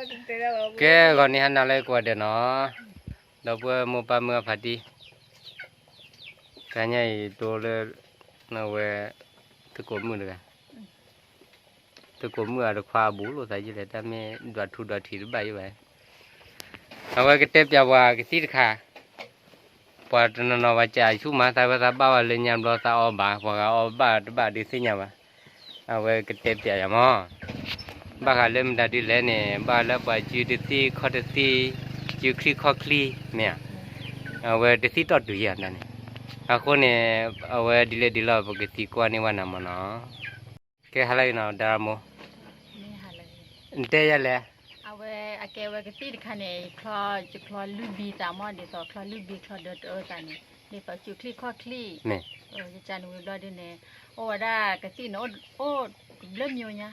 ကဲ ဂီၤနံၤဟါနၤလၢကိးဂၤဒဲးနီၤ, ဒီပုၢ်ဝဲၢ်မိၢ်ပၢ်မုၢ်အဖါတံၢ်, တဟါညါအံၤဒိလၢ အဝဲ သုးကိးမုၣ်တဂၤ, သုးကိးမုၣ်အတခွါအဘူးလိာ်သးယံာ်လဲၣ်, တၢ်မ့ၢ်ဒွးထူဒွးထံးတဘၣ်ယံာ်ဘၣ်, အဝဲကတဲပျးပှၤကသံၣ်တခါ, ပှၤတနီၤနီၤပှၤစံးဆူၣ်မး သးဝဲသးဘၣ်ဝဲလၢညါဘျီသးအီဘၣ်, ပှၤဂၤအီဘၣ်တဘၣ်ဒုးသ့ၣ်ညါဘၣ်, အဝဲကတဲပျးယၤမး, ဘၣ်ဃးလၢမတၤဒ်လဲၣ်န့ၣ် ဘၣ်ဃးလၢပှၤစုတသံၣ်ခီၣ်တသံၣ်, စုချံခီၣ်ချံ, မ့ၢ်ဧါ, အဝဲတသံၣ်တီၢ်တုၤယၤန့ၣ်, အဃိန့ၣ် အဝဲဒ်လဲၣ်ဒ်လဲၣ် ပကသံကွၢ်န့ၢ်ဝဲနၤမးနီၤ, ကဲဟါလၢအဂ့ၤနီၤ ဒါရမိၢ်, နတဲယၤလဲၣ်, အဝဲအကဲဝဲကသံၣ်တခါန့ၣ် ယချီ ယချီလုၢ်ဘံသးမး ဒ်သိးချီလုၢ်ဘံ ချီဒၢတအၢသးန့ၣ် ဒ်သိးစုချံခီၣ်ချံ, ယကနၣ်ဝံၤဘျီဒ်န့ၣ် အိၣ်ဝဲဒၣ်ကသံၣ်န့ၣ် အိၣ်တဘျုးမံၤညါ,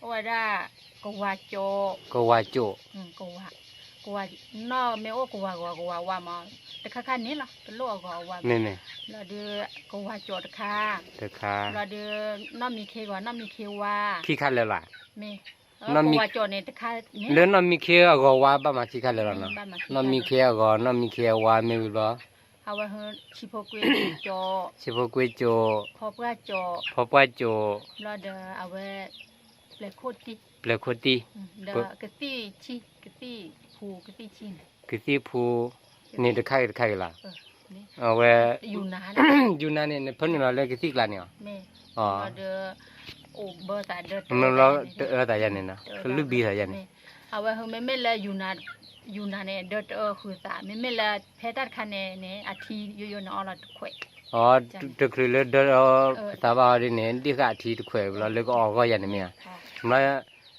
အိၣ်ဝဲဒၣ် ကဝၤကၠိး, ကဝၤကၠိး, ကဝၤ, ကဝၤ, နီၢ်မ့ၢ်အိၣ်ကဝၤဂီၤကဝၤဝါမး, တခါခါန့ၣ်လီၤ တလိၣ်အဂီၤအဝါဘၣ်, ဘျီဒီး ကဝၤကၠိးတခါ, ဘျီဒီး နီၢ်မံခ့ဂီၤ နီၢ်မံခ့ဝါ, ခံခါလၢာ်လီၤ, မ့ၢ်, ကဝၤကၠိးန့ၣ်တခါန့ၣ်, လၢနီၢ်မံခ့အဂီၤဝါဘၣ်မး ခံခါလၢာ်လီၤနီၤ, နီၢ်မံခ့အဂီၤ နီၢ်မံခ့အဝါမ့ၢ်ဝံၤဘျီ အဝဲ ဆံဖိကွ့ကၠိး, ဆံဖိကွ့ကၠိး, ဖီပှၢ်ကၠိး, ဖီပှၢ်ကၠိး, ဘျီဒီးအဝဲ ပျဲၢ်ခိၣ်တံၢ်, ပျဲၢ်ခိၣ်တံၢ်, ဒီးကသံၣ်ဆံ, ကသံၣ်ဖူ, ကသံၣ်ဆံန့ၣ်, ကသံၣ်ဖူန့ၣ်တခါဂ့ၤတခါဂ့ၤလီၤ, အဝဲ ယူနၤန့ၣ် နဖၢနုာ်လီၤလၢကသံၣ်ကျါန့ၣ်အီၤ, ဘျီဒီး အိၣ်ဘၢသးဒီး တအၢသးယၤန့ၣ်နီၤ, ကလုၢ်ဘံသးယၤန့ၣ်, အဝဲမ့မ့ၢ်လၢ ယူနၤန့ၣ် ဒီးတအၢဃုာ်သး မ့မ့ၢ်လၢဖဲတၢ်တခါန့ၣ်န့ၣ် အထံယိယိန့ၣ်အီလီၤတခွဲး, အတချုးလၢဒီးသးဘၣ်အီၤဒ်န့ၣ် ဒ်ဃာ်အထံတခွဲးဘျီလၢကအီၣ်ဂီၢ်ယၤန့ၣ်မ့ၢ်ဧါ,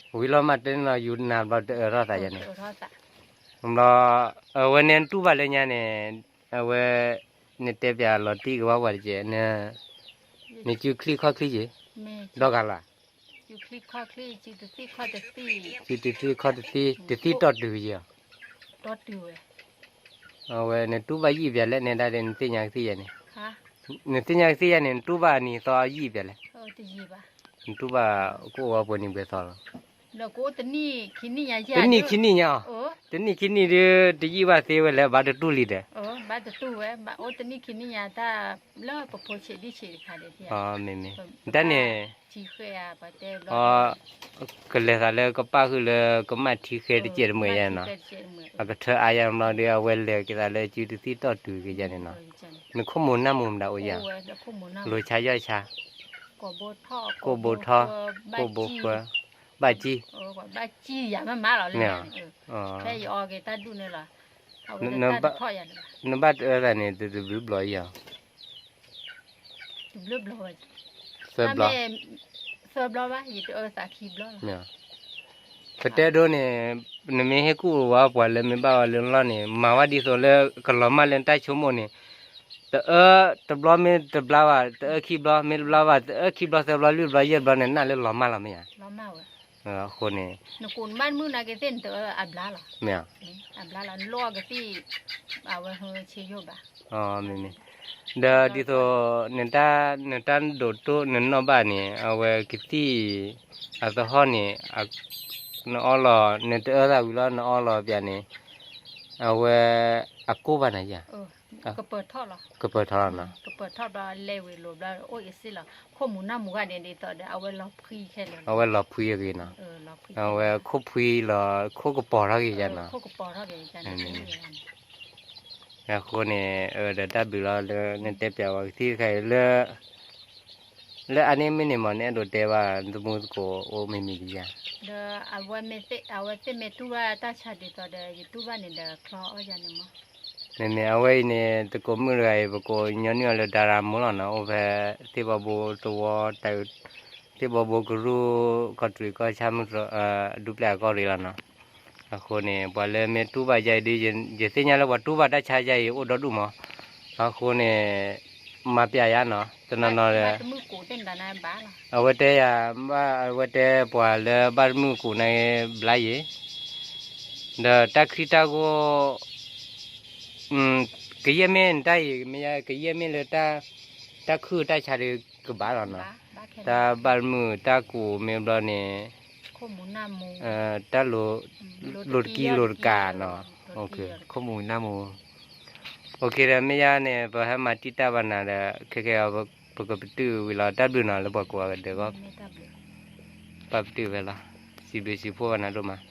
ဘျီ ဝံၤလီၤမးတဲနီၤ ယူနၤဘျီတအၢထီၣ်သးယၤန့ၣ်, ဘျီ အဝဲန့ၣ်တူၢ်ဘၣ်လၢညါန့ၣ်, အဝဲ နတဲပျးလီၤတံၢ်ကဘၣ်ပှၤတက့ၢ်, နစုချံခီၣ်ချံယ့ၣ်, ဒီဂၤလီၤ စုတသံၣ်ခီၣ်တသံၣ်, တသံၣ်တီၢ်တုၤယ့ၣ်, အဝဲ နတူၢ်ဘၣ်ယံာ်ပျးလဲၣ် နဲဒၣ်ဒီး နသ့ၣ်ညါကသံၣ်ယၤန့ၣ်, နသ့ၣ်ညါကသံၣ်ယၤန့ၣ် နတူၢ်ဘၣ်အနံၤသီယံာ်ပျးလဲၣ်, နတူၢ်ဘၣ် ကအိၣ်ဝဲပှဲၤနံၤပှဲၤသီလီၤ, တနံၣ်ခံနံၣ်ညါ, တနံၣ်ခံနံၣ်ညါအီၤ, တနံၣ်ခံနံၣ်ဒီး တယံာ်ဘၣ်သ့ဝဲလဲၣ် ဘၣ်တတူၢ်လံဒီး, ဘၣ်တတူၢ်ဝဲ ဘၣ်အိၣ်တနံၣ်ခံနံၣ်ညါတၢ်လၢပဖိဆံးဒံဆံးတခါဒီး, မ့ၢ်မ့ၢ်, တၢ်န့ၣ် ကလဲၤသးလၢကပၣ်ဃုာ်လၢကမၣ်ထံဃဲတစဲးတမှဲာ်ယါနီၤ, အကထၢအါယါဘျီဒီး အဝဲလဲၤက့ၤသးလၢစုတသံၣ်တီၢ်တုၤကယါန့ၣ်နီၤ, နခိၣ်မူၤနၢ်မူၤမတၤအိၣ်ယါ, လိၤဆါယီၢ်ဆါ, ကိၣ်ဘိထီၣ်, ကိၣ်ဘိထီၣ်, ဘၣ်ကံၣ်, မ့ၢ်, ဖဲယအီက့ၤတၢ်ဒူၣ်န့ၣ်လီၤ, နဘၣ်တအၢသးန့ၣ် တဘျုးဘျီယါ သၢဘျီ, သၢဘျီဘၣ် ယတအၢသးခံဘျီလီၤ, ပတဲဒိန့ၣ်, နမ့ၢ်ဟ့ၣ်ကူၣ်ဝဲပှၤလၢမ့ၢ်ဘၣ်ဝဲလၢလီၢ်န့ၣ် မၤဝဲဒ်သိးလၢကလီၤမၢ်လၢနတၢ်ဆိကမိၣ်န့ၣ်, တအၢတဘျီမ့ၢ်တဘျါဘၣ် တအၢခံဘျီမ့ၢ်တဘျါဘၣ် တအၢခံဘျီသၢဘျီလွံၢ်ဘျီယဲၢ်ဘျီန့ၣ် နၢ်လၢလီၤမၢ်လီၤမ့ၢ်ဧါ, အဃိန့ၣ် မ့ၢ်ဧါ, အဝဲဟိဆ့ယိၣ်ဘၣ်, မ့မ့ၢ်, ဒီးဒ်သိး နတၢ်ဒိၣ်တိၢ် နနီၣ်ဘၣ်န့ၣ် အဝဲကသံၣ်အသဟီၣ်န့ၣ် နအီလီၤ နတအၢသးဝံၤလီၤ နအီလီၤပျးန့ၣ် အဝဲ အကိၢ်ဘၣ်နၤယါ, ကပၢၤထီၣ်လီၤ, ကပၢၤထီၣ်လီၤနီၤ, ကပၢၤထီၣ်ဘျီလဲၤဝံၤလိၤဘျီအိၣ်အံၤစ့ၢ်လီၤ, ခိၣ်မူၤနၢ်မူၤဂၤန့ၣ် ဒ်သိးဒီး အဝဲလီၤဖှံခဲလၢာ်, အဝဲလီၤဖှံအဂ့ၤနီၤ, အဝဲခိၣ်ဖှံလီၤ ခိၣ်ကပီၤထီၣ်က့ၤယါနီၤ, အဃိန့ၣ် ဒီးတၢ်ဘျုးလီၤလၢနတဲပျးဝဲကသံၣ်တခါအံၤလၢ လၢအန့ၣ်မ့ၢ်န့ၣ်မး နအဲၣ်ဒိးတဲဘၣ် နတမူသကိးအိၣ်မ့ၢ်မံၤဒံးယါ, ဒီးအဝဲသ့ၣ်မ့ၢ်တူၢ်ဘၣ်တၢ်ဆါဒ်သိးဒီး ယတူၢ်ဘၣ်န့ၣ်ဒီးချီအီၣ်ယါန့ၣ်မး, မ့မ့ၢ်အဝဲအံၤန့ၣ် သကိးမုၣ်တဂၤအံၤ ပကိးညီနုၢ်အီၤလၢ ဒါရၤမိၢ် လီၤနီၤ, အိၣ်ဖဲသ့ၣ်ဘီဘိတဝီ တၢ် သ့ၣ်ဘီဘိကရူၢ် ကီၢ်တရံးကီၢ်ဆၣ်မုၢ်တြီၤ ဒူပျဲၢ်အကီၢ်ရ့ၣ်လီၤနီၤ, အဃိန့ၣ် ပှၤလၢမ့ၢ်တူၢ်ဘၣ်ယါအံၤဒီး ယသ့ၣ်ညါလၢပှၤတူၢ်ဘၣ်တၢ်ဆါယါအံၤအိၣ်ဒီဒူၣ်မး, အဃိန့ၣ် မၤပျဲယါနီၤ တနီၤနီၤဒီး အဝဲတဲယၤ ဘၣ်အဝဲတဲပှၤလၢဘၣ်တမုၢ်ကူးန့ၣ်ဘျါယံၤ, ဒီးတၢ်ချံတၢ်ဂိၢ် ကယဲၢ်မ့ၢ်နတၢ်အံၤ မ့ၢ်ယါ ကယဲၢ်မ့ၢ်လၢ တၢ်ခုၣ်တၢ်ဆါဒီးကဘၣ်လီၤနီၤ, တၢ်ဘၣ်တမုၢ်တၢ်ကူးမ့ၢ်ဘျီန့ၣ် တၢ်လိၤ, လိၤတကံလိၤတကးနီၤ, ခိၣ်မူၤနၢ်မူၤ, အိၣ်ခ့ဒီး မ့ၢ်ယါန့ၣ် ပဟဲမၤတံာ်တာ်ဘၣ်နၤဒီး ခဲကဲအီၤ ပကပတုာ်ဝံၤလီၤ တၢ်ဘျုးနီၤ လၢပှၤကိးဂၤဒဲးအဂီၢ်, ပပတုာ်ဝဲလီၤ, စံးဘျုးစံးဖှိၣ်ဘၣ်နၤဒိၣ်မး.